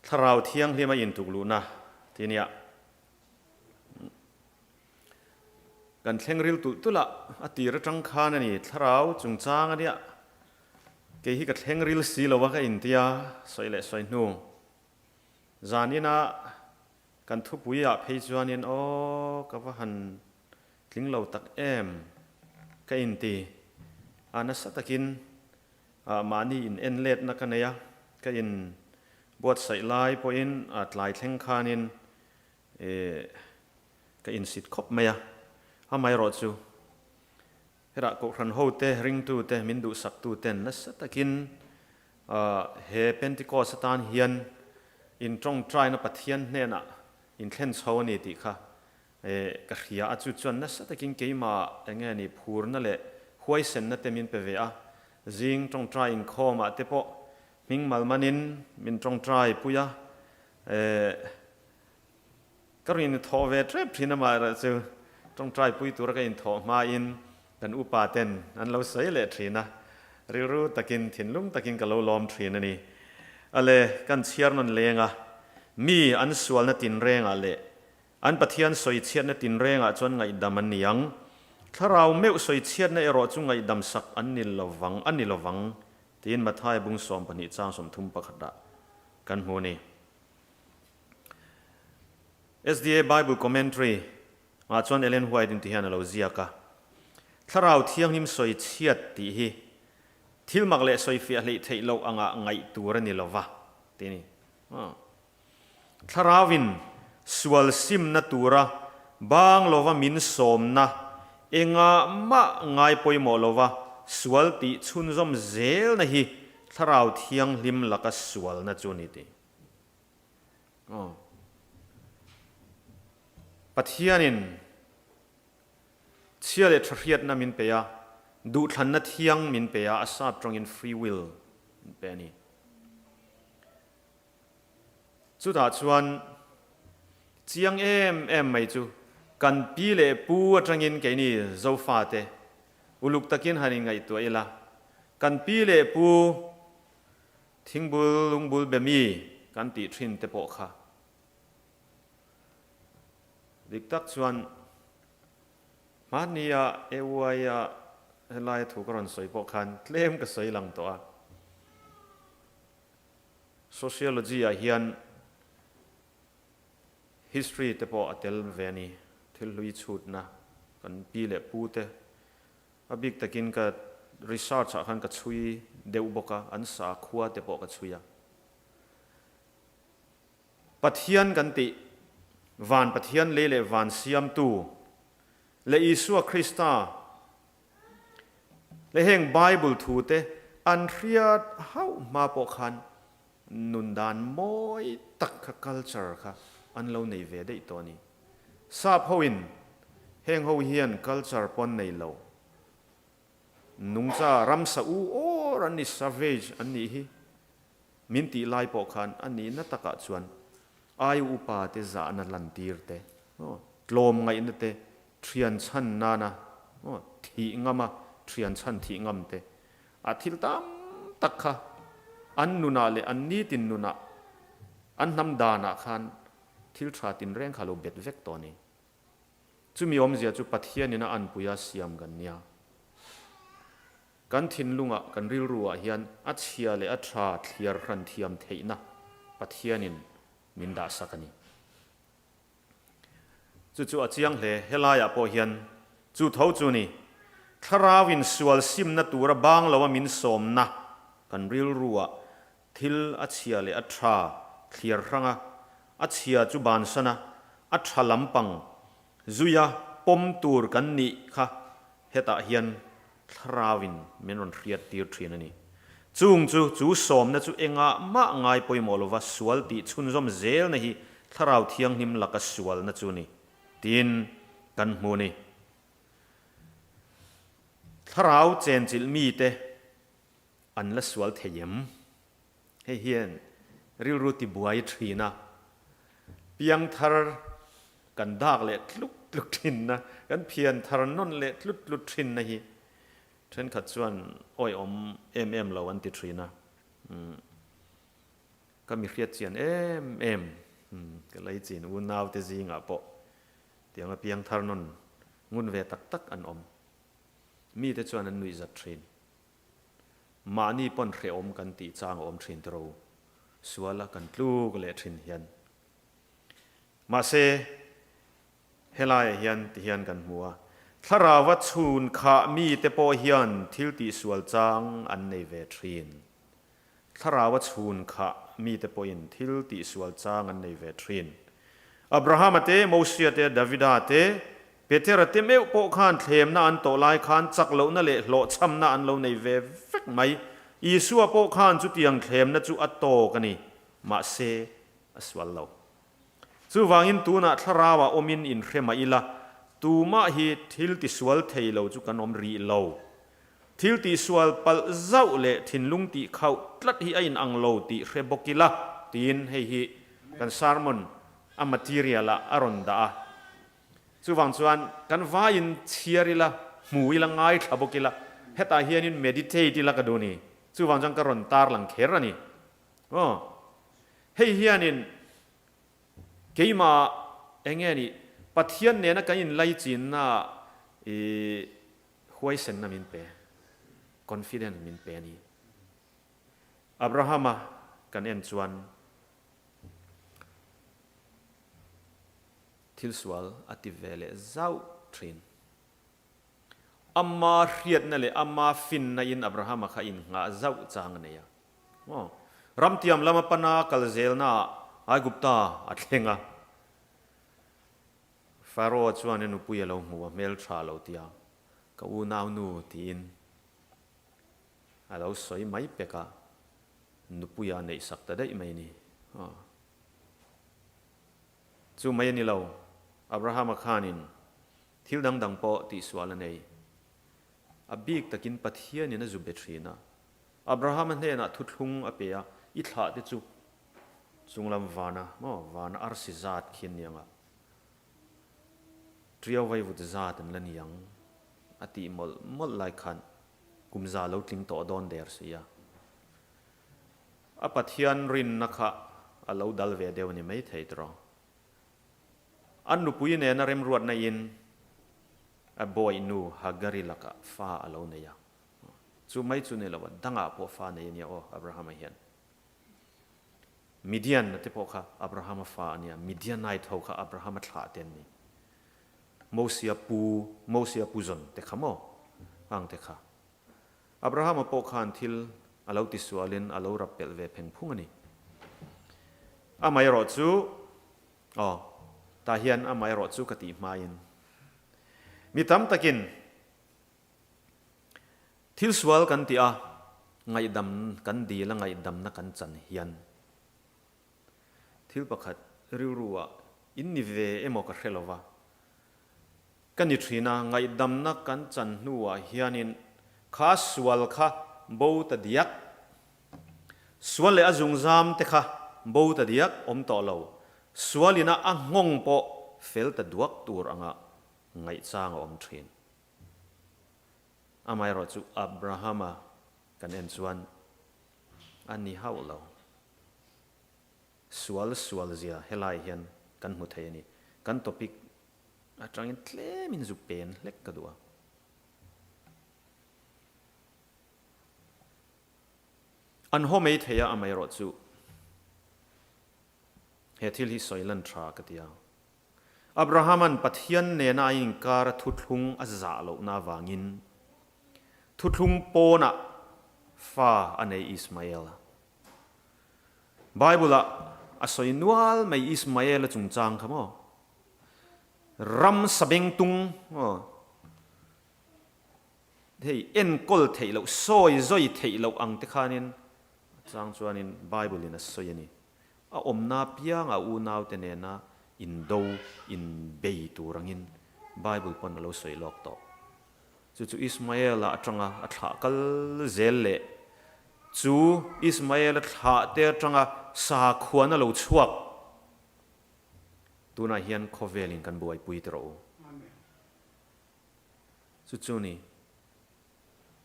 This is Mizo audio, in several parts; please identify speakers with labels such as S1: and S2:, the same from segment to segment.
S1: Thlarau Thianghlim a intukluhna ti nia. Kan thleng ril tulh tulh a, a tir atang khan a ni, Thlarau chungchang a nia. Kei hi ka thleng ril si lo a ka intia, sawi leh sawi hnu. Zan ina kan thupui ah phei chuanin aw ka va han tling lo tak em ka inti a, nasa takin mahni in en letna ka nei a, ka in buatsaih lai pawhin tlai thleng khanin ka insit khawp mai a, amaherawhchu Hetah Kohhran hote, ringtute, min duhsaktuten nasa takin he Pentecost atan hian in tawngtaina Pathian hnenah in thlen chho a ni tih kha ka hria a, chu chuan nasa takin keimah eng nge ni phurna leh huaisenna te min pe ve a, zing tawngtai inkhawmah te pawh hming malmanin min tawngtai pui a, Ka rin thawh ve tep thin amaherawhchu tawngtai pui tura ka inthawh hmain kan upa ten an lo sawi leh thin a, rilru takin thinlung takin ka lo lawm thin a ni. Ale, kan chhiar nawn leng a, mi an sualna tinrengah leh an Pathian sawichhiatna tinrengah chuan ngaihdam an ni ang, thlarau meuh sawichhiatna erawh chu ngaihdam sak an ni lovang a ni lovang tiin Matthai bung 12 chang 31 ah kan hmu a ni. SDA Bible Commentary ah chuan Ellen White in ti hian a lo ziak a, Thlarau Thianghlim sawi chhiat tih hi thil mak leh sawi fiah hleih theih loh anga ngaih tur a ni lo va, ti a ni. Thlarauin sual simna tura bang lova min sawmna engah mah ngai pawimawh lova sual tih chhunzawm zelna hi Thlarau Thianghlim laka sualna chu a ni ti. Aw. Pathianin chhia leh tha hriatna min pe a, duhthlanna thiang min pe a, a sap tawngin free will min pe a ni. Chutah chuan chiang em em mai chu kan pi leh pu atangin keini Zofate uluk takin han inngaihtuah ila, kan pi leh pu Thingbul lungbul be mi kan tih thin te pawh kha dik tak chuan hmahnia AY-a helaia thu ka rawn sawi pawh khan tlem ka sawi lang tawh a. Sociology-ah hian history te pawh a tel ve a ni, thil hlui chhutna kan pi leh pu te A bik takin ka research ah khan ka chhui deuh bawk a, an sakhua te pawh ka chhui a. Pathian kan tih, Van Pathian lei leh van siamtu leh Isua Krista leh heng Bible thu te an hriat hauh hma pawh khan nun dan mawi tak kha culture kha an lo nei ve daih tawh a ni. Sap hoin heng ho hian culture pawn nei lo. Nungcha ramsa u awr an ni, savage an nih hi. Min tih lai pawh khan a nihna takah chuan ai upa te zahna lantir te, tlawm ngaihna te, thian chhan nana thih ngama thian chhan thih ngam te, a thil tam tak kha an nunah leh an nitin nunah an hnam danah khan Thil tha tinreng kha lo bet vek tawh a ni. Chumi awmzia chu Pathianin a anpuia siam kan nia. Kan thinlungah, kan rilruah hian a chhia leh a tha thliar hran thiam theihna Pathianin min dahsak a ni. Chu chu a chiang hle, helaiah pawh hian chu tho chu ni. Thlarauin sual simna tura bang loa min sawmna kan rilruah Thil a chhia leh a tha thliar hrang a, a chhia chu bansan a, a tha lampang zuia pawm tur kan nih kha hetah hian thlarauin min rawn hriat tir thin a ni. Chung chu, chu sawmna chu engah mah ngai pawimawh lova sual tih chhunzawm zelna hi Thlarau Thianghlim laka sualna chu ni tiin kan hmu a ni. Thlarau chenchilh mite An la sual thei em? Hei hian rilru tibuai thin a, piangthar kan dak leh tlut tlut thin na, kan phian thar nawn leh tlut tlut thin na hi thenkhat chuan awihawm em em lo an ti thin a. Ka mi hriat chian em em, ka lei chin unaute zingah pawh tianga piangthar nawn ngun ve tak tak an awm. Mite chuan an nuihzat thin. Mahni pawn hrehawm kan tih chang a awm thin tiro, suala kan tluk leh thin hian. Mahse, helaiah hian tihian kan hmu a, thlarauva chhun khah mite pawh hian thil tihsual chang an nei ve thin. Thlarauva chhun khah mite pawhin thil tihsual chang an nei ve thin. Abrahama te, Mosia te, Davida te, Petera te meuh pawh khan thlemna an tawh lai khan chak lohna leh hlawhchhamna an lo nei ve vek mai. Isua pawh khan chutiang thlemna chu a tawk a ni, mahse a sual lo. Chuvangin tunah thlarauah awmin inhre mah ila, tumah hi thil tisual thei lo chu kan awm rih lo. Thil tihsual palh zauh leh thinlung tih khauh tlat hi a inang lo tih hre bawk ila, tiin hei hi kan sermon a material ah a rawn dah a. Chuvang chuan kan vaiin chhiar ila, hmu ila, ngaithla bawk ila, hetah hianin meditate ila ka duh ni. Chuvang chuan ka rawn tarlang kher a ni. Aw. Hei hianin keimah eng nge nih Pathian nena kan inlaichinna i huaisenna min pe, confidence min pe a ni. Abrahama kan en chuan thil sual a ti ve leh zauh thin. Ama hriatna leh ama finna in Abrahama kha innghah zauh chang a nei a. Aw, ramtiam lama pana kal zelna ah Aigupta a thleng a. Pharaoh chuan a nupui a lo hmu a, hmel tha lo tia, Ka unau nu tiin a lo sawi mai pek a, nupui a neihsak ta daih mai ni. Aw. Chu mai a ni lo, Abrahama khanin Thil dang dang pawh tihsual a nei. A bik takin Pathianin a zu be thin a. Abrahama hnenah thuthlung a pe a, I thlah te chu chunglam vana maw, vana arsi zat khi an ni ang a, tiau vaivut zat an la ni ang a tih mawlh mawlh lai khan kum za lo tling tawh dawn der si a. A Pathian rinna kha a lo dal ve deuh a ni maithei tiraw. An nupui nena remruatna in a bawih nu Hagari lakah fa a lo nei a. Chu mai chu ni lo, a dangah pawh fa nei a nia aw Abrahama hian. Midian a te pawh kha Abrahama fa a nia, Midianite ho kha Abrahama thlah te an ni. Mosia pu, Mosia pu zawn te kha maw? Ang te kha. Abrahama pawh khan thil a lo tisualin a lo rap pelh ve pheng phung a ni. Amaherawh chu, aw, tah hian amaherawh chu ka tih hmain mi tam takin thil sual kan tih a, ngaihdam kan dil a, ngaihdamna kan chan hian thil pakhat rilru ah in ni ve emaw ka hre lova, Ka ni thin a, ngaihdamna kan chan hnuah hianin kha sual kha bo ta diak, sual leh a zungzam te kha bo ta diak awm tawh lo, sualina a nghawng pawh fel ta duak tur anga ngaihchang a awm thin. Amaherawhchu Abrahama kan en chuan a ni hauh lo. Sual sual zia helai hian kan hmu thei a ni. Kan topic Atangin tlemin zu pen hlek ka duh a. An haw mai thei a, amaherawh chu he thil hi sawi lan tha ka ti a. Abrahama'n Pathian nena a inkar a thuthlung a zah lohna avangin thuthlung pawnah fa a nei Ismael a. Bible-ah a sawi nual mai Ismael-a chungchang kha maw? Ram sabengtung aw hei enkawl theih loh, sawi zawi theih loh ang te khanin a chang chuanin Bible in a sawi a ni. A awmna pianga a unaute nena indo, inbei tur angin Bible pawn a lo sawi lawk tawh. Chu chu Ismael-a atanga a thlah kal zel leh chu Ismael-a thlah te atanga sakhuan a lo chhuak. Tunah hian khawvelin kan buaipui ti rawh u. Chu chu ni,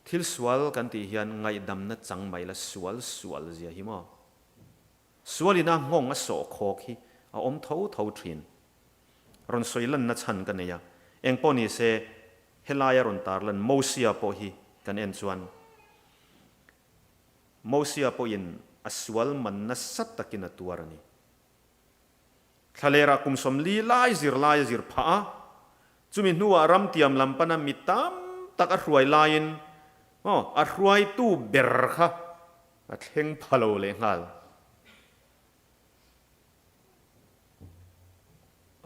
S1: thil sual kan tih hian ngaihdamna chang mai la sual sual zia hi maw? Sualina nghawng a sawh khawk hi a awm tho tho thin. Rawn sawi lanna chhan ka nei a, engpawh ni se helaia rawn tarlan Mosia pawh hi kan en chuan Mosia pawhin a sual man nasa takin a tuar a ni. Thlalerah kum 40 lai zirlai a zir phah a, chumi hnuah ramtiam lam pana mi tam tak a hruai laiin aw a hruaitu ber kha a thleng pha lo leh nghal.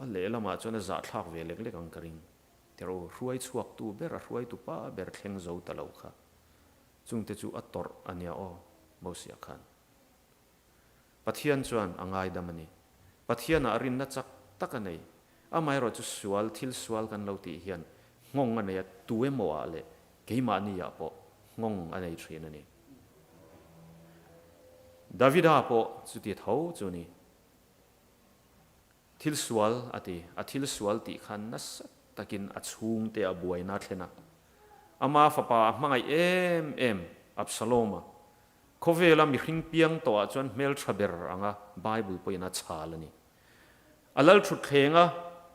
S1: A lehlamah chuan a zahthlak ve lek lek ang ka ring. Tiraw, hruai chhuaktu ber, a hruaitu pa ber thleng zo ta lo kha. Chungte chu a tawrh a nia aw, Mosia khan. Pathian chuan a ngaidam a ni. Pathianah rinna chak tak a nei. Amaherawh chu sual, thil sual kan lo tih hian nghawng a nei a, tu emaw ah leh keimahni ah pawh nghawng a nei thin a ni. Davida pawh chuti tho chu ni. Thil sual a ti, a thil sual tih khan nasa takin a chhungte a buaina a thlen a. Ama fapa a hmangaih em em Absalom-a khawvela mihring piang tawhah chuan hmeltha ber anga Bible pawhin a chhal a ni. A lal thutthleng a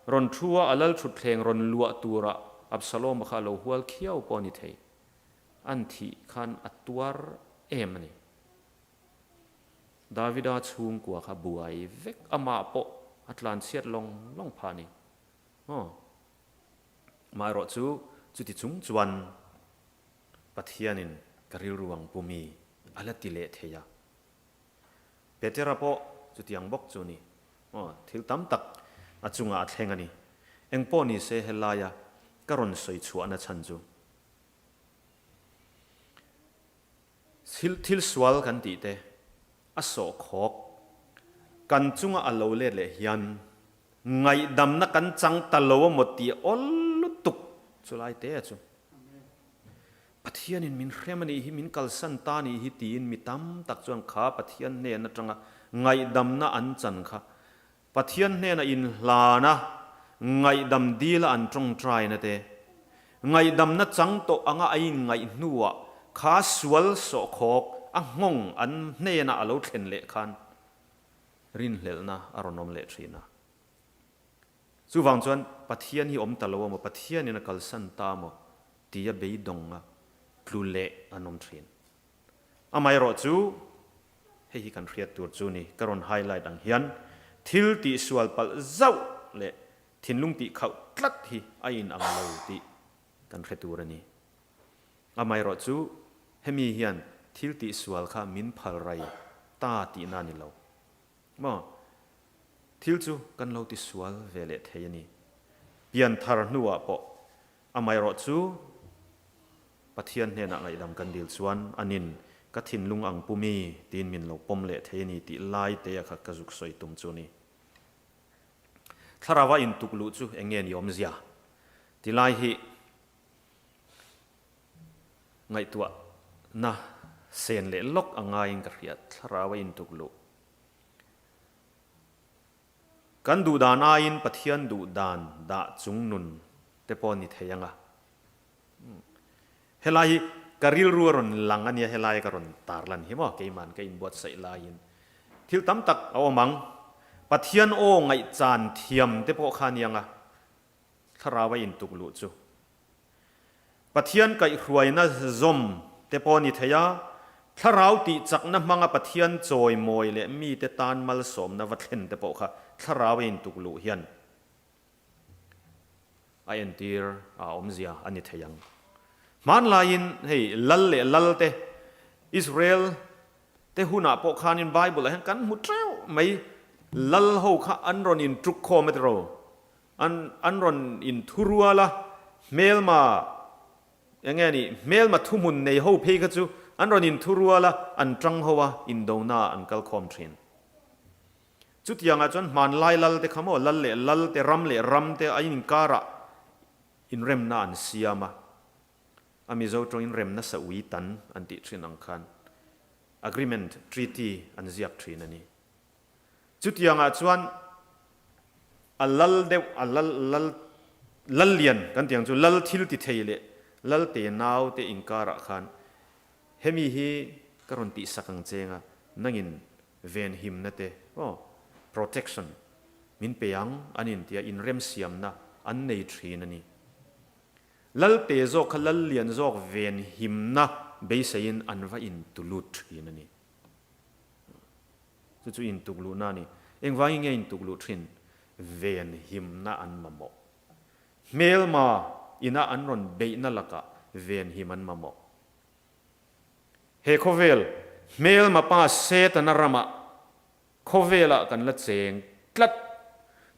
S1: rawn thu a, a lal thutthleng rawn luah turah Absalom-a kha a lo hual khiau pawh a ni thei. An thih khan a tuar em a ni. Davida chhungkua kha buai vek amah pawh a tlanchhiat lawng lawng phah a ni. Aw. Amaherawh chu chuti chung chuan Pathianin ka rilru ang pu mi a la ti leh thei a. Petera pawh chutiang bawk chu a ni. Aw, thil tam tak a chungah a thleng a ni. Engpawh ni se helaia ka rawn sawi chhuahna chhan chu. Thil thil sual kan tih te a sawh khawk kan chunga a lo let leh hian ngaihdamna kan chang ta lo a maw tih awl lutuk chu lai te a chu. Pathianin min hrem a nih hi, min kalsan ta a nih hi tiin mi tam tak chuan kha Pathian hnen atanga ngaihdamna an chan kha Pathian hnena inhlana ngaihdam dila an tawngtaina te, ngaihdamna chang tawh anga a inngaih hnuah kha sual sawhkhawk a nghawng an hnena a lo thlen leh khan rinhlelhna a rawn awm leh thin a. Chuvang chuan Pathian hi awm ta lo amaw, Pathianin a kalsan ta amaw tia beidawnga tlu leh an awm thin. Amaherawh chu, hei hi kan hriat tur chu ni, ka rawn highlight ang hian thil tih sual palh zauh leh thinlung tih khauh tlat hi a in ang lo tih kan hre tur a ni. Amaherawh chu, hemi hian thil tih sual kha min phal rai ta tihna a ni lo. Maw? Thil chu kan lo ti sual ve leh thei a ni. Pianthar hnuah pawh Amaherawh chu Pathian hnenah ngaihdam kan dil chuan anin ka thinlung ang pu mi tiin min lo pawm leh thei a ni tih lai te a kha ka zuk sawi tum chu a ni. Thlarau a intuk luh chu eng nge ni awmzia? Ti lai hi ngaihtuahna sen leh lawk a ngaiin ka hriat. Thlarau a intuk luh. Kan duh dan aiin Pathian duh dan dah chung nun te pawh ni thei anga. Helai hi ka rilru a rawn lang a nia, helai ka rawn tarlan hi maw, keiman ka inbuatsaih laiin thil tam tak a awm ang. Pathian aw ngaihchan thiam te pawh kha a ni anga, thlarau a intuk luh chu. Pathian kaihhruaina zawm te pawh a ni thei a, thlarau tihchakna hmanga Pathian chawimawi leh mite tan malsawmna va thlen te pawh kha thlarau a intuk luh hian a entir a awmzia a ni thei ang. Hmanlaiin hei lal leh lal te Israel te hunah pawh khanin Bible ah hian kan hmu teuh mai, lal ho kha an rawn intuk khawm a tiraw? An an rawn inthurual a, hmelma eng nge ni, hmelma thuhmun nei ho phei kha chu an rawn inthurual a, an tang ho a, indona ah an kal khawm thin. Chutiangah chuan hmanlai lal te kha maw, lal leh lal te, ram leh ram te a inkarah inremna an siam a, a Mizo tawngin remna sa ui tan an tih thin ang khan agreement, treaty an ziak thin a ni. Chutiangah chuan a lal deuh, a lal, lal, lal lian kan tih ang chu, lal thil ti thei leh lal te nau te inkarah khan hemi hi ka rawn tihsak ang cheng a, nangin venhimna te aw protection min pe ang an intia inremsiamna an nei thin a ni. Lal te zawk kha lal lian zawk venhimna beiseiin an va intulut thin a ni. Chu chu intukluhna a ni. Engvangin nge intukluh thin? Venhimna an mamawh. Hmelma ina an rawn beihna lakah venhim an mamawh. He khawvel hmelma pa Setana ramah khawvelah kan la cheng tlat.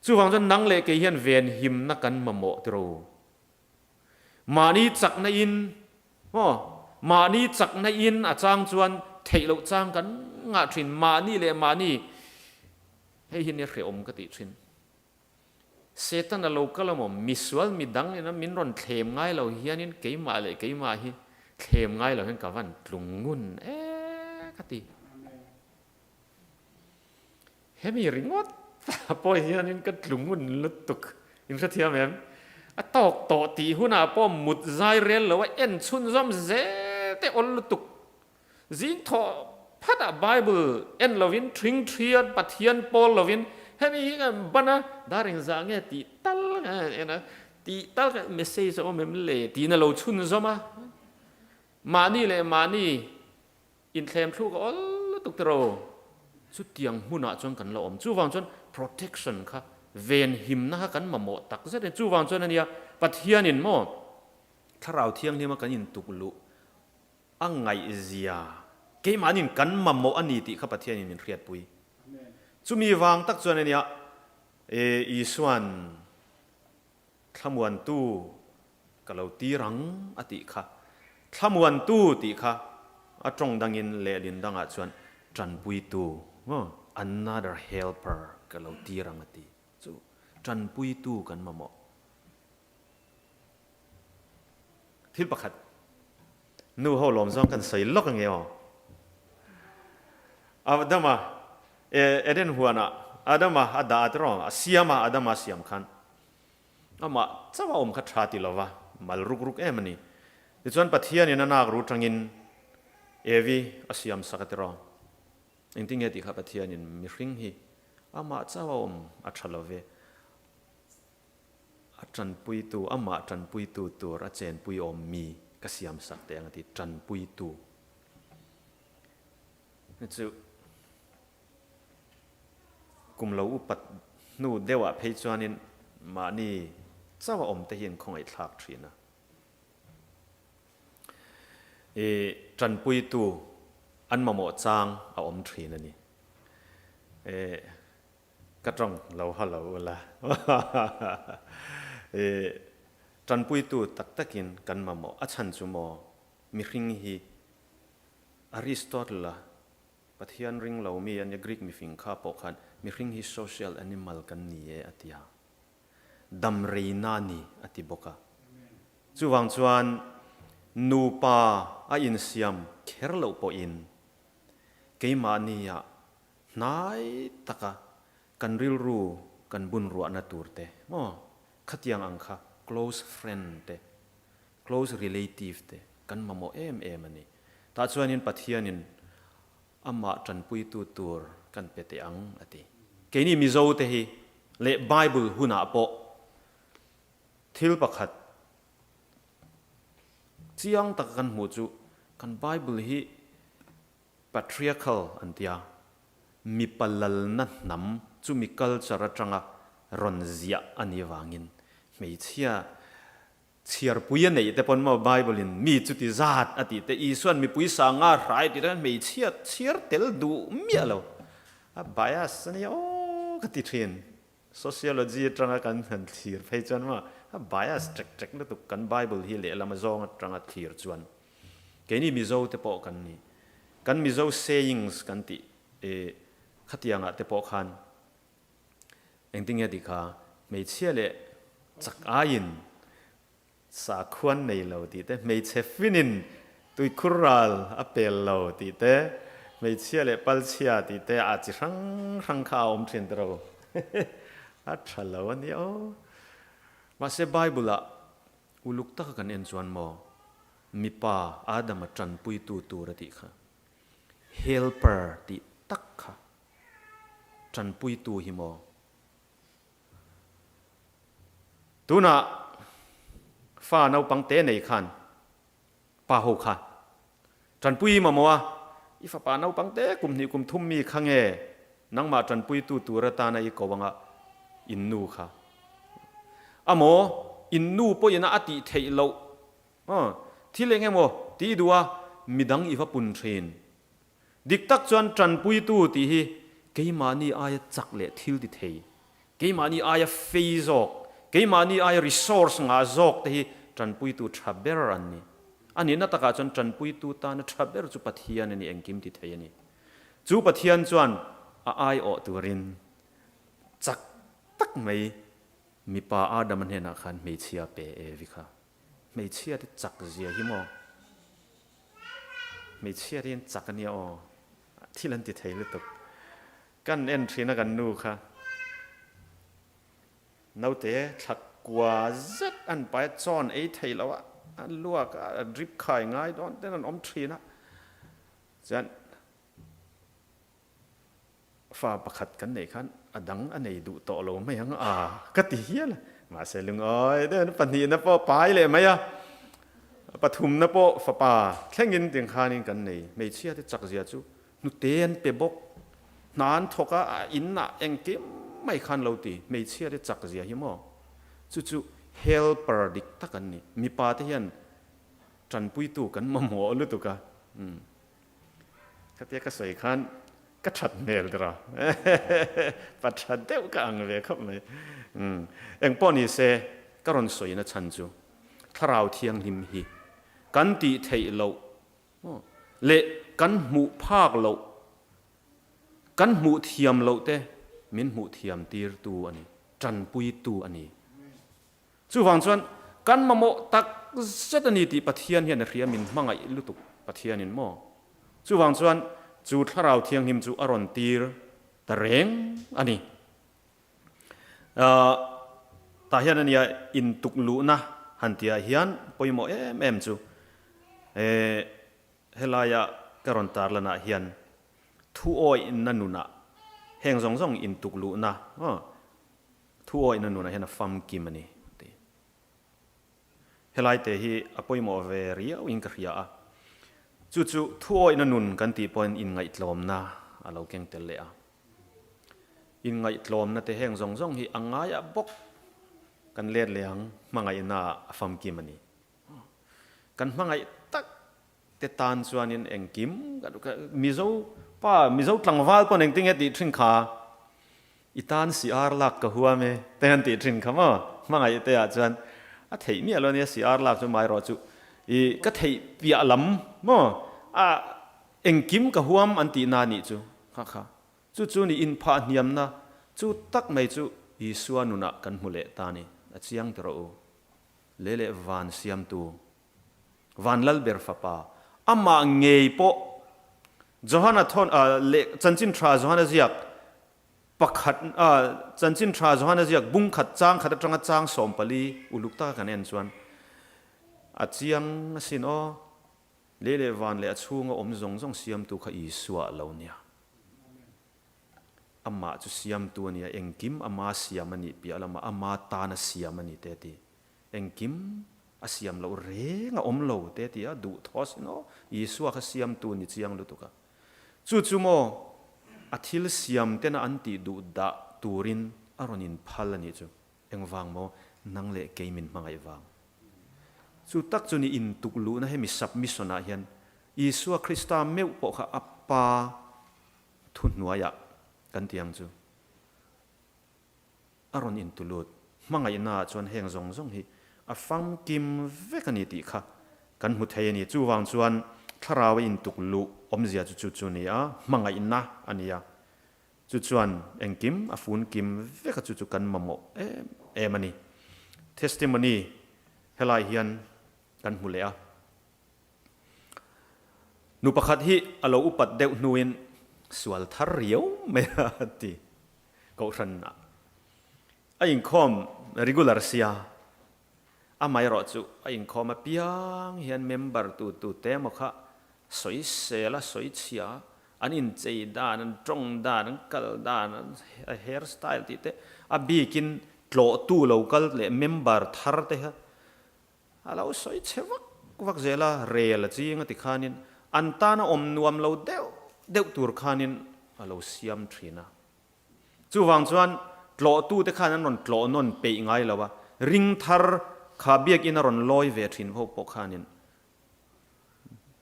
S1: Chuvang chuan nang leh kei hian venhimna kan mamawh tiro. Mahni chakna in, maw? Mahni chakna in a chang chuan theih loh chang kan ngah thin. Mahni leh mahni hei hi nia hrehawm ka tih thin. Setana lo kal a maw? Misual midang ina min rawn thlem ngai lo hianin keimah leh keimah hi thlem ngai lo hian ka van tlung ngun e ka ti. Hemi ringawt pawh hianin ka tlung ngun lutuk. In hrethiam em? A tawk tawh tih hunah pawh mut zai rel lo a en chhunzawm zel te awl lutuk. Zing thawh phatah Bible en lovin thing thian Pathian pawl lovin hemi hi ka ban a, dar engzah nge tih tal ka en a, tih tal ka message a awm em le tiin a lo chhunzawm a. Mahni leh mahni inthlem thluk a awl lutuk tiraw? Chutiang hmunah chuan kan la awm. Chuvang chuan protection kha venhimna kha kan mamawh takzet a ni. Chuvang chuan ania Pathianin maw Thlarau Thianghlima kan intukluh A ngaihzia, keimahnin kan mamawh a ni tih kha Pathianin min hriatpui. Chumi vang tak chuan ania Isua'n thlamuantu ka lo tir ang a tih kha. Thlamuantu tih kha a tawng dangin lehlin dangah chuan tanpuitu, another helper, ka lo tir ang a ti. Chu tanpuitu kan mamawh. Thil pakhat, nu ho lawm zawng kan sawi lawk ange aw. Adama, Eden huanah Adama a dah a tiraw, a siam a, Adama a siam khan amah chauh a awm kha tha ti lova, mal ruk ruk em a ni. Tichuan Pathianin a nak ru tangin Evi a siam sak a tiraw. Engtin nge tih kha Pathianin mihring hi amah chauh a awm a tha love. A tanpuitu, amah tanpuitu tur a chenpui awm mi ka siam sak teh ang a ti, tanpuitu. Hei chu kum lo upat hnu deuhah phei chuanin mahni chauh a awm te hi an khawngaihthlak thin a. I tanpuitu an mamawh chang a awm thin a ni. Ka tawng lo ha lo ula. I tanpuitu tak takin kan mamawh. A chhan chu maw mihring hi Aristotle-a Pathian ring lo mi ania Greek mifing kha pawh khan mihring hi social animal kan ni e a ti a. Dam reina a ni a ti bawk a. Chuvang chuan nupa a insiam kher loh pawhin keimahnia Hnai taka kan rilru kan bun ruahna tur te maw khatiang ang kha close friend te, close relative te kan mamawh em em a ni. Tah chuanin Pathianin amah tanpuitu tur kan pe teh ang a ti. Keini Mizo te hi leh Bible hunah pawh thil pakhat chiang taka kan hmuh chu kan Bible hi Patriarchal an tia, mipa lalna hnam chumi culture atanga rawn ziah a nih vangin hmeichhia chhiarpui a neih te pawn maw Bible in mi chuti zat a tih te Isuan mipui sanga hrai tih te khan hmeichhia chhiar tel duh miah lo a bias a nia aw ka ti thin. Sociology atanga kan han thlir phei chuan maw a bias ṭek ṭek lutuk kan Bible hi lehlam azawng atanga thlir chuan keini Mizo te pawh kan ni kan Mizo sayings kan tih eh khatiangah te pawh khan engtinge tih kha hmeichhia leh chak aiin Sakhuan nei lo tih te, hmeichhe finin tuikhur ral a pel lo tih te, hmeichhia leh palchhia tih te ah chi hrang hrang kha a awm thin tiro. A tha lo a nia aw. Mahse Bible ah uluk taka kan en chuan maw mipa Adama tanpuitu tur a tih kha helper tih tak kha. Tanpuitu hi maw? Tunah fa naupang te nei khan pa ho kha tanpui mamawh a, i fapa naupang te kum hnih kum thum mi kha nge nangmah tanpuitu tur atana i ko anga in nu kha amaw in nu pawhin a tih theih loh thil eng emaw tih duh a midang i va pun thin. Dik tak chuan tanpuitu tih hi keimahni aia chak leh thil ti thei, keimahni aia fei zawk, keimahni aia resource ngah zawk te hi tanpuitu tha ber an ni. A nihna takah chuan tanpuitu tana tha ber chu Pathian a ni, engkim ti thei a ni. Chu Pathian chuan a aiawh turin chak tak mai mipa Adama hnenah khan hmeichhia pe Evi kha. Hmeichhia te chak zia hi maw? Hmeichhia te hian chak a nia aw, thil an ti thei lutuk. Kan en thin a kan nu kha naute thla kua zet an pai a, chawn ei thei lo a, a luak a, a drip khai ngai dawn ten an awm thin a, chuan Fa pakhat kan neih khan a dang a nei duh tawh lo mai ang a ka ti hial a, mahse lungawi deuhin pahnihna pawh pai leh mai a, pathumna pawh fapa thlengin tiang khanin kan nei. Hmeichhia te chakzia chu hnute an pe bawk, hna an thawk a, a inah engkim mai khan lo ti. Hmeichhia te chakzia hi maw chu chu helper dik tak an ni. Mipa te hian tanpuitu kan mamawh lutuk a. Khatia ka sawi khan ka that hmel der a, pa tha deuh ka ang ve khawp mai. Engpawh ni se ka rawn sawina chhan chu Thlarau Thianghlim hi kan tih theih loh leh kan hmuh phak loh, kan hmuh thiam loh te min hmuh thiam tirtu a ni, tanpuitu a ni. Chuvang chuan kan mamawh tak zet a ni tih Pathian hian a hria min hmangaih lutuk Pathianin maw? Chuvang chuan chu Thlarau Thianghlim chu a rawn tir ta reng a ni. Tah hian a nia intuk luhna han tihah hian pawimawh em em chu helaia ka rawn tarlanah hian thuawihna nunah heng zawng zawng intuk luhna Thuawihna nunah hian a famkim a ni a ti. Helai te hi a pawimawh ve riau in ka hria a, chu chu thuawihna nun kan tih pawhin inngaihtlawmna a lo keng tel leh a. Inngaihtlawmna te heng zawng zawng hi a ngaiah bawk kan let leh ang hmangaihna ah a famkim a ni. Kan hmangaih tak te tan chuanin engkim Mizo pa Mizo tlangval pawn engtin nge tih thin kha i tan si ar lak ka huam e te han tih thin kha maw hmangaih te ah chuan a theih miah lo ania si ar lak chu mai rawh chu i ka theih piah lam maw a engkim ka huam an tih na nih chu kha kha chu chu ni inphah hniamna chu tak mai chu Isua nunah kan hmu leh ta ni a chiang ti rawh u le leh van siamtu Van Lalber Fapa, amah ngei pawh Johana thawn leh Chanchin Tha Johana ziak pakhat Chanchin Tha Johana ziak bung khat chang khat atanga chang 14 uluk taka kan en chuan a chiang asin aw, lei leh van leh a chhunga awm zawng zawng siamtu kha Isua a lo nia. Amah chu siamtu a nia, engkim ama siam a nih piah lamah ama tana siam a ni te a ti. Engkim a siam loh reng a awm lo te ti a, duh thaw sin aw, Isua kha siamtu ni chiang lutuk a. Chu chu maw a thil siam tena an tih duh dah turin a rawn inphal a nih chu. Engvang maw nang leh kei min hmangaih vang. Chu tak chu ni intuk luhna hemi submission ah hian Isua Krista meuh pawh kha a Pa thuhnuaiah kan ti ang chu. A rawn intulut hmangaihnaah chuan heng zawng zawng hi a famkim vek a ni tih kha kan hmu thei a ni. Chuvang chuan thlarau a intuk luh awmzia chu chu chu ni a, hmangaihna a ni a. Chu chuan engkim a funkim vek a, chu chu kan mamawh em em a ni. Testimony helai hian kan hmu leh a. Nu pakhat hi a lo upat deuh hnuin sual thar riau mai a ti. Kohhran a inkhawm regular sia, amaherawh chu a inkhawm apiang hian member tu tu te emaw kha sawisel a, sawichhia a, An inchei dan, an tawng dan, an kal dan, an hair style tih te a bikin tlawhtu lo kal leh member thar te kha a lo sawi chhe vak vak zel a, rel a ching a ti khanin an tana awm nuam lo deuh deuh tur khanin a lo siam thin a. Chuvang chuan tlawhtu te khan an rawn tlawh nawn peih ngai lo a, ring thar kha biakinn a rawn lawi ve thin ho pawh khanin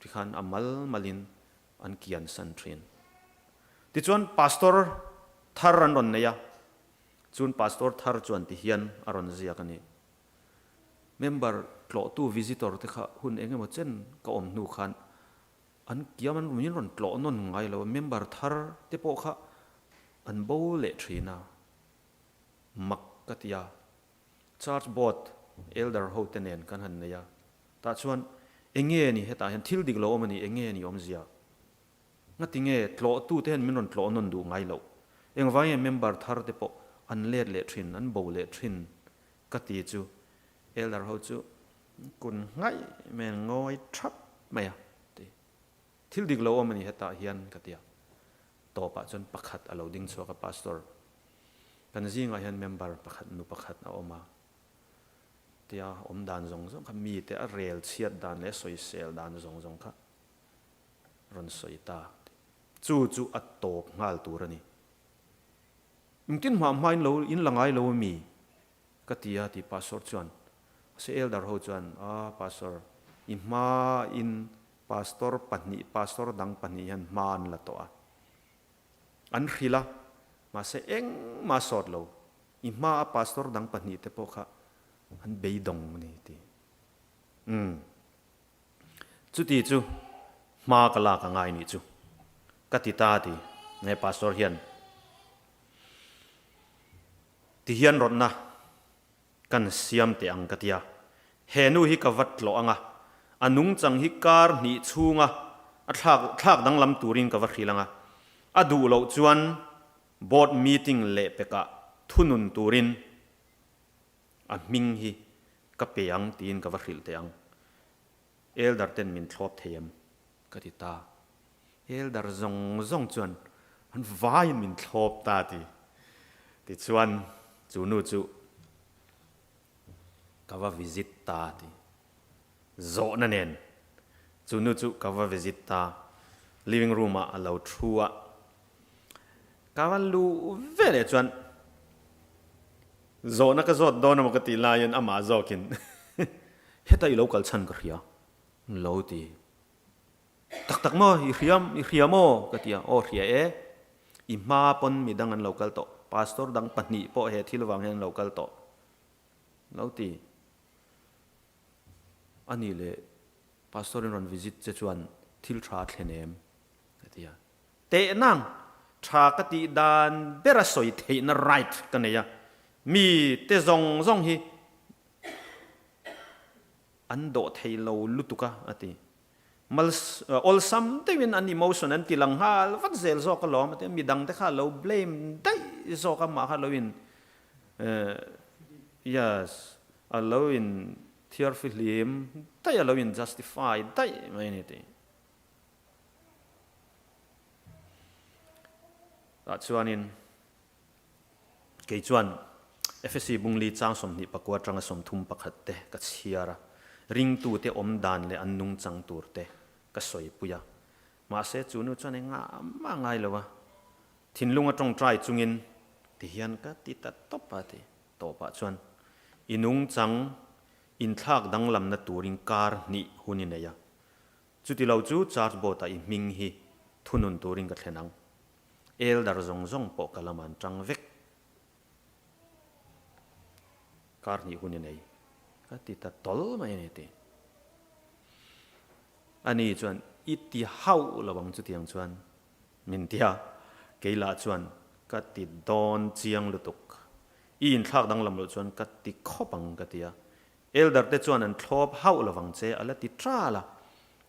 S1: tikhan a mal malin an kian san thin. Tichuan Pastor thar an rawn nei a, chun Pastor thar chuan tihian a rawn ziak a ni. Member tlawhtu visitor te kha hun eng emaw chen ka awm hnu khan an kiam an min rawn tlawh nawn ngai lo a, member thar te pawh kha an bo leh thin a, mak ka ti a. Church board elder ho te nen kan han nei a, tah chuan eng nge ni hetah hian thil dik lo awm a ni, eng nge ni awmzia? Ngati nge tlawhtu te hian min rawn tlawh nawn duh ngai loh? Engvang nge member thar te pawh an let leh thin, an bo leh thin ka ti chu elder ho chu kun ngaih mai an ngawi thap mai a ti. Thil dik lo awm a ni hetah hian ka ti a, tawpah chuan pakhat a lo ding chhuak a, Pastor, kan zingah hian member pakhat nu pakhat a awm a, tia awm dan zawng zawng kha mite a rel chhiat dan leh a sawisel dan zawng zawng kha rawn sawi ta. Chu chu a tawp nghal tur a ni. Engtin hmah hmain lo in la ngai lo a mi? Ka ti a ti Pastor chuan. Mahse Elder ho chuan, Ah Pastor, i hma in Pastor pahnih, Pastor dang pahnih hian hma an la tawh a. An hrilh a, mahse engmah sawt lo. I hma a Pastor dang pahnih te pawh kha an beidawng a ni ti. Umm. Chuti chu hma ka lak a ngai nih chu. Ka ti ta ti nge Pastor hian. Ti hian rawtna kan siam teh ang ka tia. He nu hi ka vat tlawh ang a, a nungchang hi kar hnih chhunga a thlak thlak danglam turin ka va hrilh ang a, a duh loh chuan board meeting leh pekah thunun turin a hming hi ka pe ang tiin ka va hrilh teh ang. Elder ten min thlawp thei em? Ka ti ta. Elder zawng zawng chuan an vaiin min thlawp ta ti. Tichuan chu nu chu ka va visit ta ti. Zawhna nen chu nu chu ka va visit ta. Living room ah a lo thu a. Ka va luh ve leh chuan zawhna ka zawt dawn emaw ka tih laiin amah zawkin heta i lo kal chhan ka hria lo ti. Tak tak maw, i hria, i hria maw? ka ti a, aw hria e, i hma pawn mi dang an lo kal tawh, pastor dang pahnih pawh he thil vang hian an lo kal tawh lo ti. A nih leh pastor in rawn visit che chuan thil tha a thlen em? ka ti a, teh nang, tha ka tih dan bera sawi theihna right ka nei a, mi te zawng zawng hi An dawh thei lo lutuk a, a ti. Mal awlsam deuhin an emotion an ti lang nghal vat zel zawk alawm a ti a, midang te kha a lo blame daih zawk a, mah kha lo in yes, a lo in thiar fihlim daih, a lo in justify daih mai a ni a ti. Tah chuanin. Kei chuan Efesi bungli chang 24 atanga 31 te ka chhiar a, ringtute awm dan leh an nungchang tur te ka sawipui a. Mahse chu nu chuan engah mah ngai lo a, thinlung a tawngtai chungin ti hian ka ti ta tawp a ti tawpah chuan i nungchang inthlak danglamna turin kar hnih hun i nei a, chuti lo chu church board-ah i hming hi thunun turin ka thlen ang. Elder zawng zawng pawh ka lam an tang vek. Kar hnih hun i nei. Ka ti ta tawl mai a ni ti. Ani chuan i ti hauh lo ang chutiang chuan min ti a, kei lah chuan ka ti dawn chiang lutuk. I inthlak danglam loh chuan ka ti khawp ang ka ti a. Elder te chuan an thlawp hauh lo vang che a la ti tral a.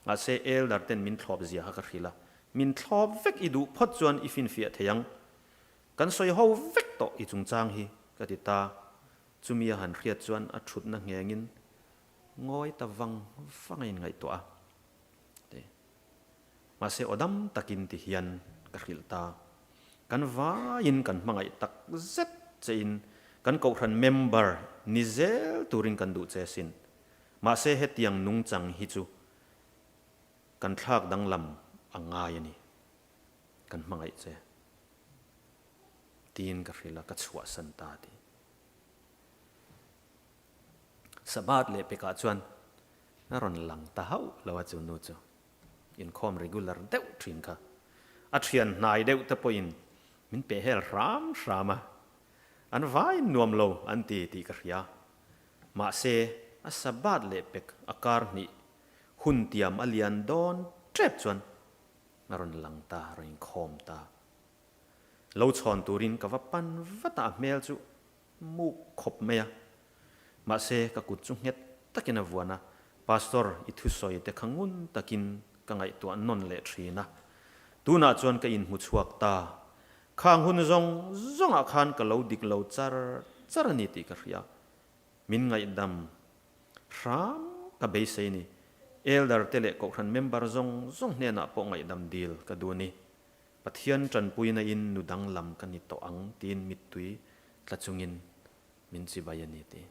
S1: Mahse Elder ten min thlawp zia kha ka hrilh a, min thlawp vek i duh phawt chuan i finfiah thei ang. Kan sawi ho vek tawh i chungchang hi, ka ti ta. Chumi a han hriat chuan a thutna nghengin ngawi ta vang vang a inngaihtuah a. Ti. Mahse aw dam takin ti hian ka hrilh ta. Kan vaiin kan hmangaih tak zet chein kan kohhran member ni zel turin kan duh che sin. Mahse hetiang nungchang hi chu kan thlak danglam a ngai a ni. Kan hmangaih che. Tiin ka hrilh a, ka chhuahsan ta ti. Sabbath leh pekah chuan a rawn lang ta hauh lo a chu nu chu. Inkhawm regular deuh thin kha. A thian hnai deuh te pawhin min peh hel hram hram a, an vaiin nuam lo an ti tih ka hria. Mahse, a Sabbath leh pek a kar hnih hun tiam a lian dawn tep chuan a rawn lang ta, a rawn inkhawm ta. Lo chhawn turin ka va pan vat a, a hmel chu muk khawp mai a. Mahse, ka kut chu nghet takin a vuan a, Pastor, i thusawi te kha ngun takin ka ngaihtuah nawn leh thin a. Tunah chuan ka inhmu chhuak ta. Khang hun zawng zawngah khan ka lo dik lo char char a ni tih ka hria. Min ngaihdam hram ka beisei ni. Elder te leh Kohhran member zawng zawng hnenah pawh ngaihdam dil ka duh a ni. Pathian tanpuina in nu danglam ka ni tawh ang tiin mittui tla chungin min chibai a ni ti.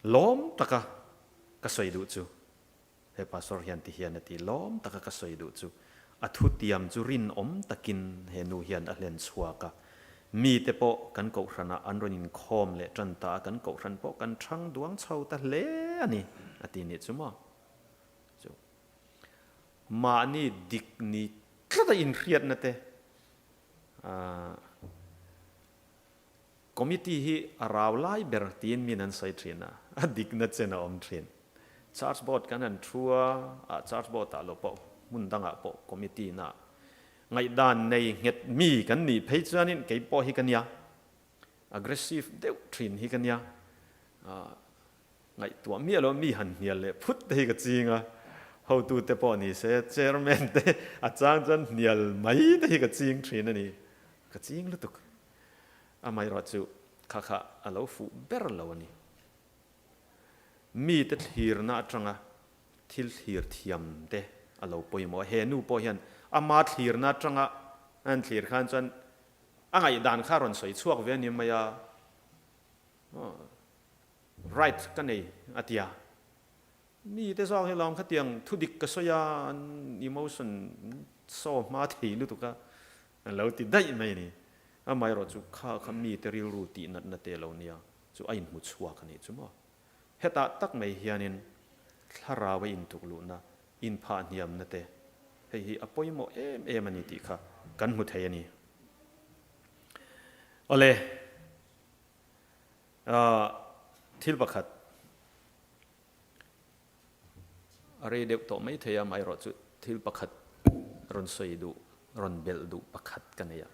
S1: Lawm taka ka sawi duh chu, he pastor hian ti hian a ti, lawm taka ka sawi duh chu, a thutiam chu rinawm takin he nu hian a hlen chhuak a, mite pawh kan kohhranah an rawn inkhawm leh tan ta a, kan kohhran pawh kan thang duang chho ta hle a ni a ti nih chu maw. Chu mahni dik ni tlata inhriatna te committee hi a rau lai ber tiin min an sawi thin a, a dikna chen a awm thin. Church board kan han thu a, ah church board ah lo pawh hmun dangah pawh committee na ngaihdan nei nghet mi kan nih phei chuanin kei pawh hi ka nia, aggressive deuh thin hi ka nia. Ngaihtuah miah lo mi han hnial leh phut te hi ka ching a, hotute pawh ni se chairman te a chang chuan hnial mai te hi ka ching thin a ni, ka ching lutuk. Amaherawhchu kha kha a lo fuh ber lo a ni. Mite thlirna atanga thil thlir thiam te a lo pawimawh a, he nu pawh hian ama thlirna atanga a han thlir khan chuan a ngaihdan kha a rawn sawi chhuak ve a ni mai a. Right ka nei a ti a, mi te zawk hi lawm khatiang thudik ka sawi a, an emotion saw hma thei lutuk a, an lo ti daih mai a ni. Amaherawh chu kha kha mi te rilru tih natna te lo nia chu a inhmu chhuak a nih chu maw. Hetah tak mai hianin thlarau a intuk luhna, inphah hniamna te hei hi a pawimawh em em a ni tih kha kan hmu thei a ni. Awle. Thil pakhat a rei deuh tawh mai thei a, amaherawhchu thil pakhat rawn sawi duh, rawn belh duh pakhat ka nei a.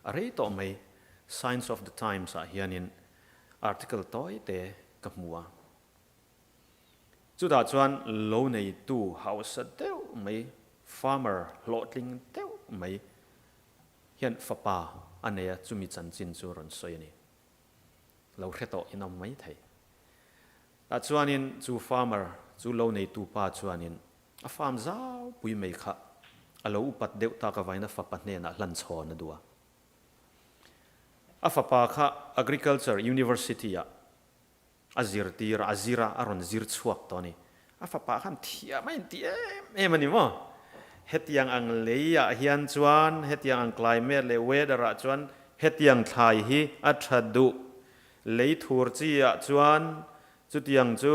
S1: A rei tawh mai, Signs of the Times ah hianin article tawi te ka hmu a. Chutah chuan lo neitu hausa deuh mai, farmer hlawhtling deuh mai hian fapa a nei a, chumi chanchin chu rawn sawi a ni. Lo hre tawh in awm mai thei. Tah chuanin chu farmer, chu lo neitu pa chuanin a farm zau pui mai kha a lo upat deuh tak avain a fapa hnenah hlan chhawn a duh a. A fapa kha Agriculture University-ah A zirtir a, a zir a, a rawn zir chhuak tawh a ni. A fapa khan thiam a inti em em a ni maw? Hetiang ang leiah hian chuan, hetiang ang climate leh weather ah chuan hetiang thlai hi a tha duh. Lei thur chi ah chuan chutiang chu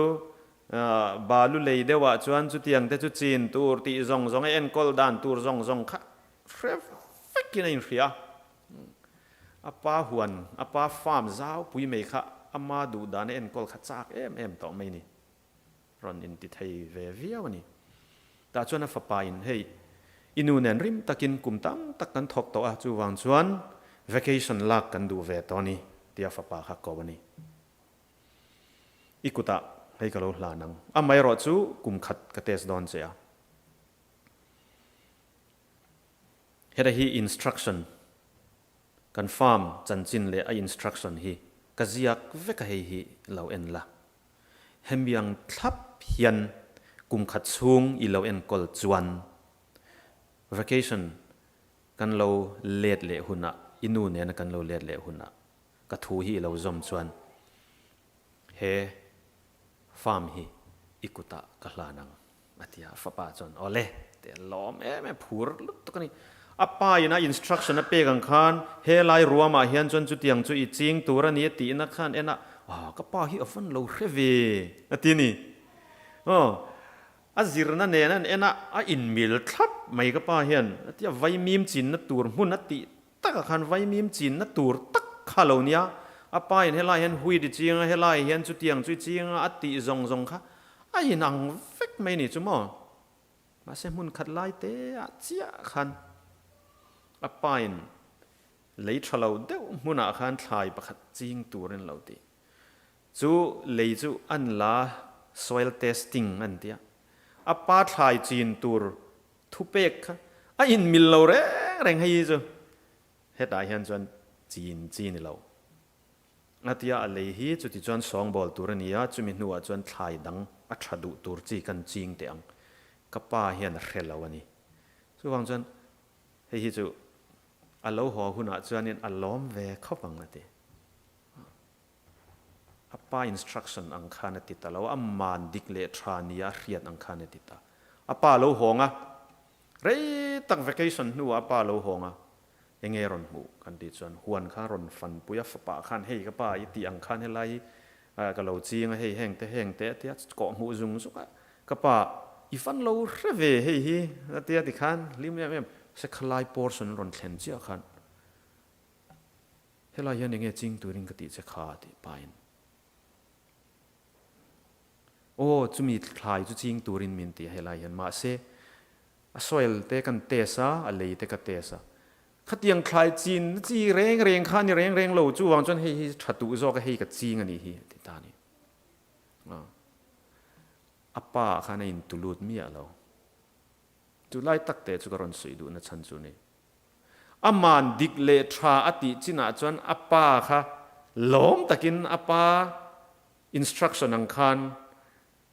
S1: balu lei deuh ah chuan chutiang te chu chin tur tih zawng zawng a enkawl dan tur zawng zawng kha hre vekin a inhria a. A pa huan, a pa farm zau pui mai kha ama duh dan a enkawl kha chak em em tawh mai ni. Rawn inti thei ve viau a ni. Tah chuan a fapa in, Hei, i nu nen rim takin kum tam tak kan thawk tawh a, chuvang chuan vacation lak kan duh ve tawh a ni, tia fapa kha ko a ni. I kutah hei ka lo hlan ang. Amaherawhchu kum khat ka test dawn che a. Heta hi instruction, kan farm chanchin leh a instruction hi ka ziak vek a hei hi lo en la. Hemiang thlap hian Kum khat chhung i lo enkawl chuan vacation kan lo let leh hunah, i nu nena kan lo let leh hunah ka thu hi i lo zawm chuan he farm hi i kutah ka hlan ang a ti a. Fapa chuan awle tih a lawm em em, phur lutuk a ni. A pa in a instruction a pek ang khan helai ruamah hian chuan chutiang chu i ching tur a ni a tihna khan en a, ah ka pa hi a van lo hre ve a ti a ni. Aw, a zirna nen an en a, a inmil thlap mai ka pa hian a ti a, vaimim chinna tur hmun a tih takah khan vaimim chinna tur tak kha lo nia, a pa in helai hian wheat i ching a, helai hian chutiang chu i ching a, a tih zawng zawng kha a inang vek mai ni chu maw? Mahse hmun khat lai te ah chiah khan a pa in lei tha lo deuh hmunah khan thlai pakhat ching turin lo ti. Chu lei chu an la soil testing an tia. A pa thlai chin tur thupek kha a inmil lo reng reng hei hi chu hetah hian chuan chin chi ni lo. A tia a lei hi chuti chuan sawngbawl tur a ni a, chumi hnuah chuan thlai dang a tha duh tur chi kan ching teh ang. Ka pa hian a hre lo a ni. Chuvang chuan hei hi chu a lo haw hunah chuanin a lawm ve khawp ang a ti. A pa instruction ang khan a ti ta lo, a man dik leh tha nia a hriat ang khan a ti ta. A pa lo hawng a, rei tak vacation hnuah a pa lo hawng a, enge rawn hmuh kan tih chuan huan kha rawn fanpui a, fapa khan hei ka pa i tih ang khan helai hi ka lo ching a, hei heng te heng te a tia kawh hmuh zung zung a, ka pa i fan lo hre ve hei hi a tia tikhan hlim em em, sekhalai portion rawn thlen chiah khan Helai hian enge ching turin ka tih che kha tih pahin Aw chumi thlai chu ching turin min ti a helai hian mahse a soil te kan test a, a lei te ka test a, khatiang thlai chin na chi reng reng kha a ni reng reng lo chuvang chuan hei hi tha duh zawk a hei ka ching a nih hi a ti ta a ni. A pa ah khan a intulut miah lo. Chulai tak te chu ka rawn sawi duhna chhan chu a ni. Aman dik leh tha a tih chinah chuan a pa kha lawm takin a pa instruction ang khan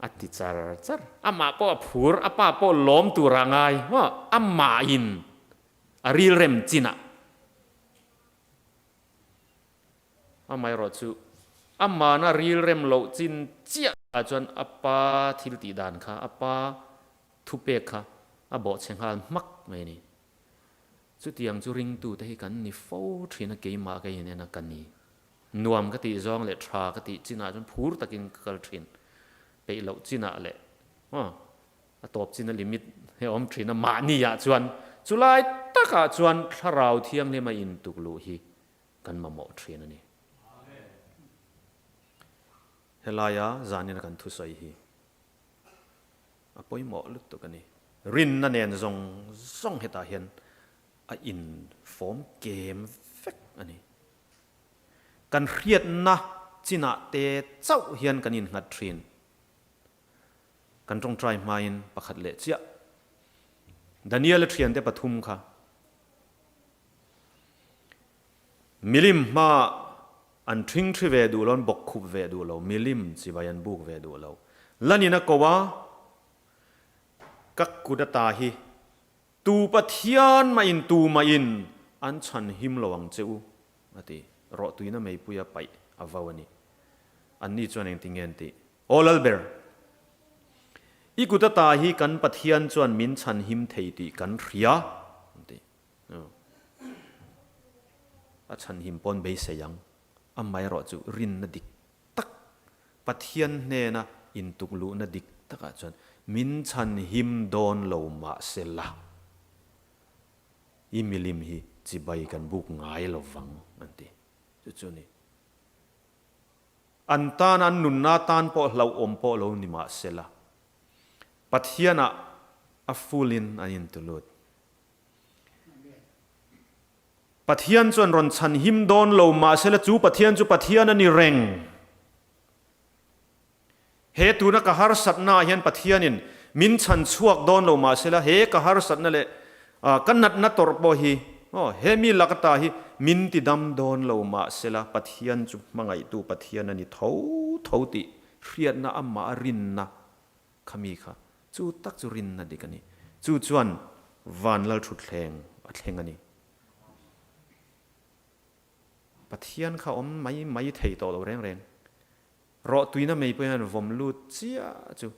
S1: a ti char char. Amah pawh a phur, a pa pawh lawm tur a ngai maw? Amahin a rilrem chinah. Amaherawhchu amana rilrem loh chin chiah ah chuan a pa thil tih dan kha, a pa thupek kha a bawhchhe nghal hmak mai a ni. Chutiang chu ringtute hi kan ni fo thin a, keimah ka inen a ka ni. Nuam ka tih zawng leh tha ka tih chinah chuan phur takin ka kal thin. Peih loh chinah leh aw a tawp chin a limit hi a awm thin a, mahni ah chuan chulai takah chuan thlarau thianghlim a intuk luh hi kan mamawh thin a ni. Helaia zanin a kan thusawi hi. A pawimawh lutuk a ni. Rinna nen zawng zawng hetah hian a infawm kem vek a ni. Kan hriatna chinah te chauh hian kan innghat thin. Kan tawngtai hmain pakhat leh chiah. Daniel-a thiante pathum kha milim hmaah an ṭhingṭhi ve duh lo, an bawkkhup ve duh lo, milim chibai an buk ve duh lo. Lanin a ko a, Ka kut ata hi tu Pathian mahin tu mahin an chhan him lo ang che u, a ti. Rawhtuina meipuia paih a vau a ni. Anni chuan engtin nge an tih? Aw Lalber, i kut ata hi kan Pathian chuan min chhan him thei tih kan hria, an ti. A chhanhim pawn beisei ang. Amaherawh chu rinna dik tak, Pathian hnena intukluhna dik takah chuan min chhanhim dawn lo mahse la, i milim hi chibai kan buk ngai lo vang, an ti. Chu chu a ni. An tan an nunna tan pawh hlauhawm pawh lo ni mahse la, Pathianah a full in an intulut. Pathian chuan rawn chhan him dawn lo mahsela chu Pathian chu Pathian a ni reng. He tuna ka harsatna ah hian Pathianin min chhan chhuak dawn lo mahsela he ka harsatna leh ka natna tawrh pawh hi aw he mi lak ata hi min ti dam dawn lo mahsela Pathian chu hmangaihtu Pathian a ni tho tho tih hriatna amah a rinna kha mi kha. Chu tak chu rinna dik a ni. Chu chuan van lalthutthleng a thleng a ni. Pathian kha awm mai mai thei tawh lo reng reng. Rawhtuina meipui hian vawm lut chiah chu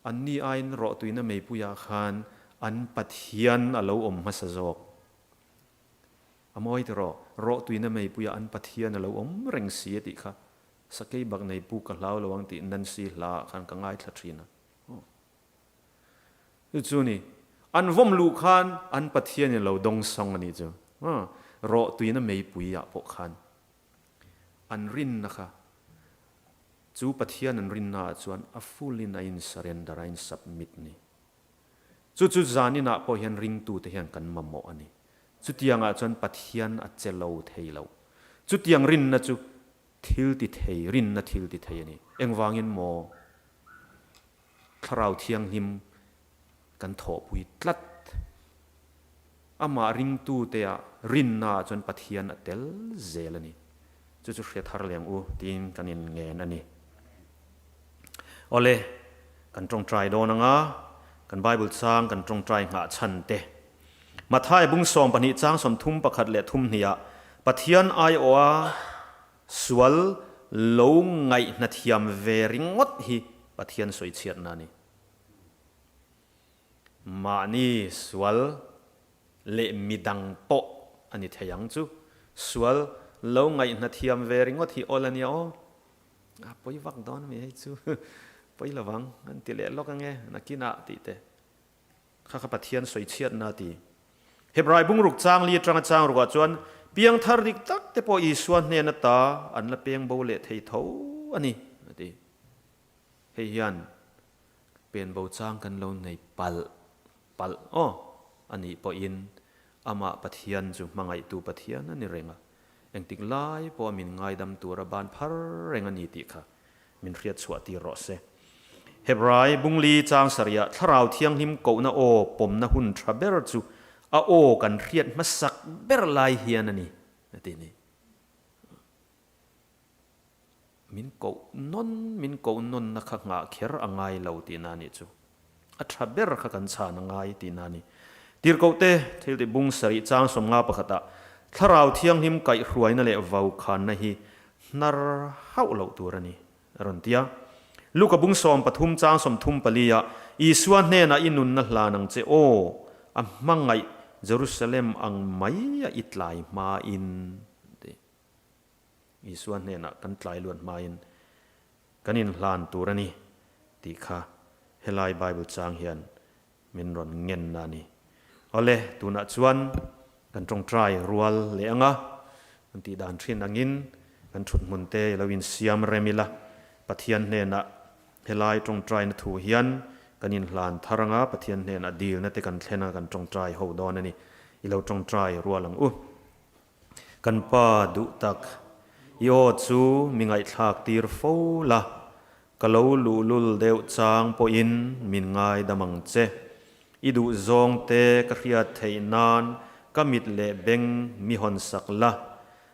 S1: anni aiin rawhtuina meipuiah khan an Pathian a lo awm hmasa zawk. A mawi tiraw, rawhtuina meipuiah an Pathian a lo awm reng si a tih kha sakei bak nei pu ka hlau lo ang tih Nancy hla ah khan ka ngaithla thin a. Chu chu ni, an vawm luh khan an Pathian in lo dawngsawng a nih chu. Rawhtuina meipui ah pawh khan an rinna kha chu Pathian an rinna ah chuan a full in a in surrender, a in submit ni. Chu chu zanin ah pawh hian ringtute hian kan mamawh a ni. Chutiang ah chuan Pathian a che lo thei lo. Chutiang rinna chu thil ti thei, rinna thil ti thei a ni. Engvangin maw Thlarau Thianghlim kan thawhpui tlat? Amah ringtute ah rinna ah chuan Pathian a tel zel a ni. Chu chu hria thar leng u tiin kan in ngen a ni. Awle, kan tawngtai dawn anga kan Bible chang kan tawngtai nghah chhan te. Matthai bung 12 chang 31 leh 32 ah Pathian aiawha sual lo ngaihna thiam ve ringawt hi Pathian sawichhiatna a ni. Mahni sual leh midang pawh a ni thei ang chu. Sual lo ngaihna thiam ve ringawt hi awl a nia aw. A pawi vak dawn a mi hei chu pawi lovang an ti leh lawk ange nakinah tih te kha kha Pathian sawi chhiatna a ti. Hebrai bungruk chang li atanga chang rukah chuan piangthar dik tak te pawh Isua hnen ata an la peng bo leh thei tho a ni a ti. Hei hian pen bo chang kan lo nei palh palh aw a nih pawhin amah Pathian chu hmangaihtu Pathian a ni reng a, engtik lai pawha min ngaidam tura ban phar reng a ni tih kha min hriat chhuah tir rawh se. Hebrai bungli chang sarihah Thlarau Thianghlim kohna aw pawmna hun tha ber chu a aw kan hriat hmasak ber lai hian a ni a ti ni. Min koh nawn, min koh nawnna kha nghah kher a ngai lo tihna a nih chu. A tha ber kha kan chhan a ngai tihna a ni. Tirhkohte thil tih bung sarih chang 51 ah Thlarau Thianghlim kaihhruaina leh vaukhanna hi hnar hauh loh tur a ni, a rawn ti a. Luka bung 13 chang 34 ah Isua hnenah i nunna hlan ang che aw, a hmangaih Jerusalem ang mai a i tlai hmain, a ti. Isua hnenah kan tlai luat hmain kan inhlan tur a ni tih kha helai Bible chang hian min rawn ngenna a ni. Awle, tunah chuan kan tawngtai rual leh ang a, kan tih dan thin angin kan thut hmun te i lo insiam rem ila, Pathian hnenah helai tawngtaina thu hian kan inhlan thar ang a, Pathian hnenah dilna te kan thlen a, kan tawngtai ho dawn a ni. I lo tawngtai rual ang u. Kan pa duh tak, i aw chu mi ngaihthlak tir fo la, ka lo luhlul deuh chang pawhin min ngaidam ang che. I duh zawng te ka hriat theih nan ka mit leh beng mi hawn sak la,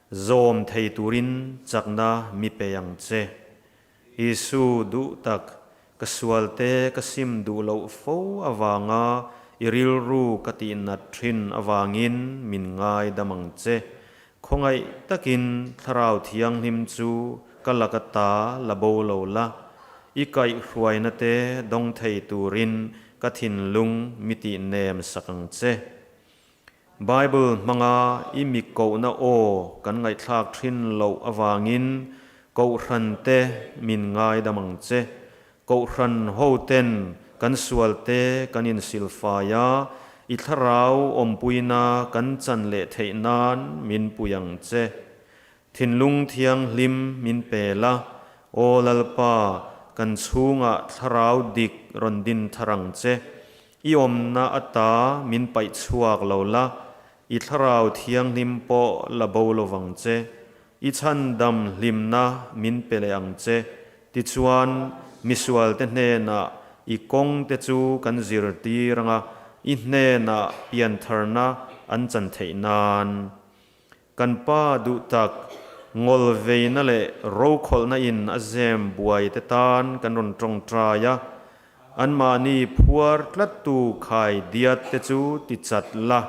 S1: zawm thei turin chakna mi pe ang che. Isu duh tak, ka sual te ka sim duh loh fo avanga i rilru ka tihnat thin avangin min ngaidam ang che. Khawngaih takin Thlarau Thianghlim chu ka laka ta la bo lo la, i kaihhruaina te dawng thei turin ka thinlung mi tihnem sak ang che. Bible hmanga i mi kohna aw kan ngaihthlak thin loh avangin Kohhran te min ngaidam ang che. Kohhran ho ten kan sual te kan insilfai a, i thlarau awmpuina kan chan leh theih nan min pui ang che. Thinlung thianghlim min pe la, Aw Lalpa, kan chhungah thlarau dik rawn din thar ang che. I awmna ata min paih chhuak lo la, i thlarau thianghlim pawh la bo lo vang che. I chhandam hlimna min pe leh ang che. Tichuan, misualte hnenah i kawngte chu kan zirtir anga i hnenah piantharna an chan theih nan. Kan Pa duh tak, ngawlveina leh rokhawlhna in a zem buai te tan kan rawn tawngtai a. Anmahni phuar tlattu khai diat te chu ti chat la,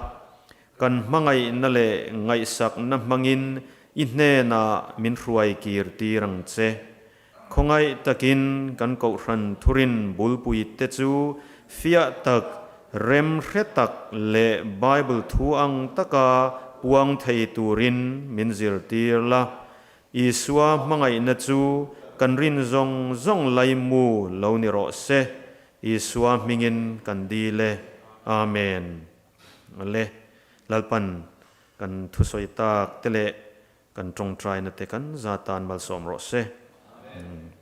S1: kan hmangaihna leh ngaihsakna hmangin i hnenah min hruai kir tir ang che. Khawngaih takin kan Kohhran thurin bulpui te chu fiah tak, rem hre tak leh Bible thu ang taka puang thei turin min zirtir la. Isua hmangaihna chu kan rin zawng zawng laimu lo ni rawh se. Isua hmingin kan dil e. Amen. Le Lalpan kan thusawi tak te leh Kan tawngtaina te kan za tan malsawm rawh se. Amen.